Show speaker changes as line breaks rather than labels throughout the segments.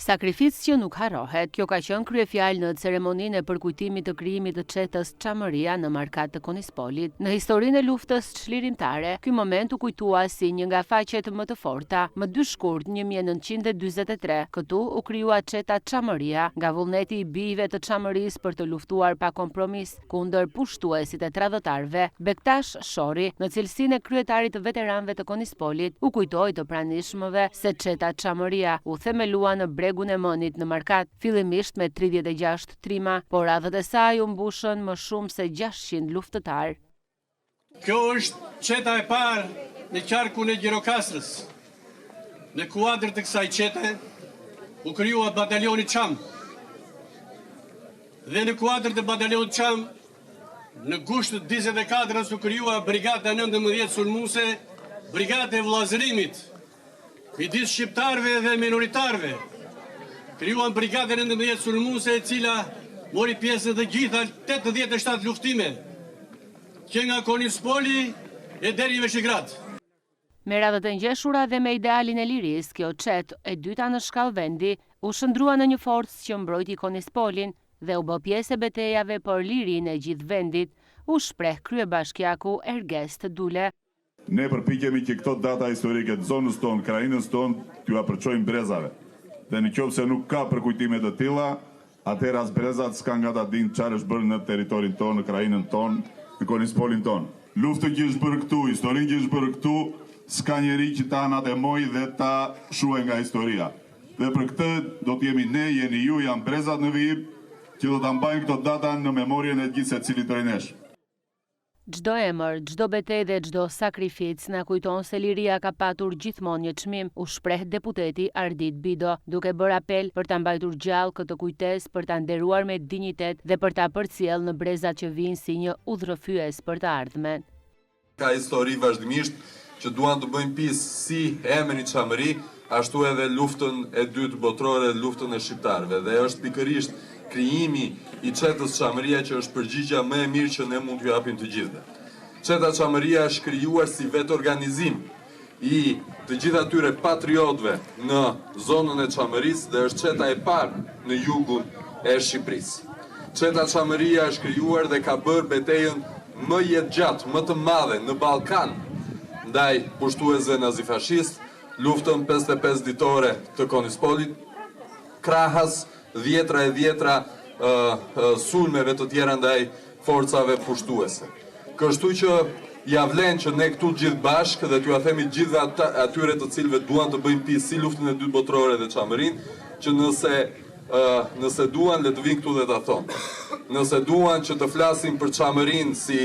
Sakrificë që nuk harrohet, kjo ka qenë kryefjalë në ceremoninë e përkujtimit të krijimit të çetës Çamëria në Markat të Konispolit. Në historinë e luftës çlirimtare, ky moment u kujtua si një nga faqet më të forta. Më dy shkurt 1943, këtu u krijua çeta Çamëria, nga vullneti i bijve të Çamërisë për të luftuar pa kompromis kundër pushtuesit e tradhëtarëve, Bektash Shorri, në cilësinë e kryetarit të veteranëve të Konispolit, u kujtoi të pranishmëve se çeta Çamëria u themelua në Bregun e Mënit në Markat, fillimisht me 36 trima, por radhët e saj u mbushën më shumë se 600 luftëtarë.
Kjo është çeta e parë në qarkun e Gjirokastrës. Në kuadër të kësaj çete u krijua batalioni Çam. Dhe në kuadër të batalionit Çam në gusht të 44-ës u krijua brigata 19 sulmuese, brigata e vëllazërimit midis shqiptarëve dhe minoritarëve. Krijuan brigadën 19 sulmuese e cila mori pjesë në të gjitha 87 luftime që nga Konispoli e deri në Vishegrad.
Me radhët e ngjeshura dhe me idealin e lirisë, kjo çetë, e dyta në shkallë vendi, u shndërrua në një forcë që mbrojti Konispolin dhe u bë pjesë e betejave për lirinë e gjithë vendit, u shpreh kryebashkiaku Ergest Dule.
Ne përpiqemi që këto data historike të zonës tonë, krahinës tonë, t'jua përçojmë brezave. Dhe në qoftë se nuk ka përkujtime të tilla, atëherë as brezat s'kanë nga ta dinë çfarë është bërë në territorin tonë, në krahinën tonë, në Konispolin tonë. Luftën që është bërë këtu, historinë që është bërë këtu, s'ka njeri që ta anatemojë dhe ta shuajë nga historia. Dhe për këtë do të jemi ne, jeni ju, janë brezat në vijim, që do ta mbajnë këto data në memorien e gjithsecilit prej nesh.
Çdo emër, çdo betejë dhe çdo sakrificë na kujton se liria ka patur gjithmonë një çmim, u shpreh deputeti Ardit Bido, duke bërë apel për ta mbajtur gjallë këtë kujtesë, për ta nderuar me dinjitet dhe për ta përcjellë në brezat që vijnë si një udhërrëfyes për të ardhmen.
Ka histori vazhdimisht që duan të bëjnë pis si emrin Çamëri, ashtu edhe luftën e dytë botërore, luftën e shqiptarëve. Dhe është pikërisht krijimi i çetës Çamëria që është përgjigja më e mirë që ne mund t'ju japim të gjithëve. Çeta Çamëria është krijuar si vetorganizim i të gjithë atyre patriotëve në zonën e Çamërisë dhe është çeta e parë në jugun e Shqipërisë. Çeta Çamëria është krijuar dhe ka bërë betejën më jetëgjatë, më të madhe në Ballkan ndaj pushtuesve nazifashistë, luftën 55 ditore të Konispolit, krahas dhjetra e dhjetra sulmeve të tjera ndaj forcave pushtuese. Kështu që ja vlen që ne këtu të gjithë bashkë dhe t'jua themi të gjithëve atyre të cilëve duan të bëjnë pis si luftën e dytë botërore dhe Çamërinë, që nëse nëse duan le të vinë këtu dhe ta thonë. Nëse duan që të flasin për Çamërinë si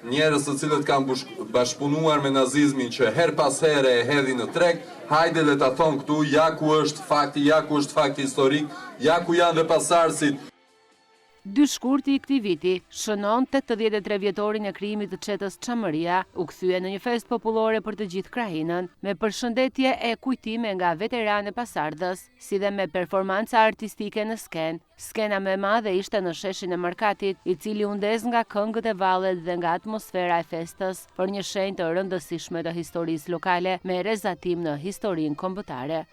njerëz të cilët kanë bashkëpunuar me nazizmin që herë pas here e hedhin në treg, hajde le ta thonë këtu, ja ku është fakti, ja ku është fakti historik, ja ku janë dhe pasardhësit.
2 shkurti i këtij viti shënon 83 vjetorin e krijimit të çetës Çamëria, u kthye në një festë popullore për të gjithë krahinën, me përshëndetje e kujtime nga veteranë e pasardhës, si dhe me performanca artistike në skenë. Skena më e madhe ishte në sheshin e Markatit, i cili u ndez nga këngët e vallet dhe nga atmosfera e festës, për një shenjë të rëndësishme të historisë lokale me rrezatim në historinë kombëtare.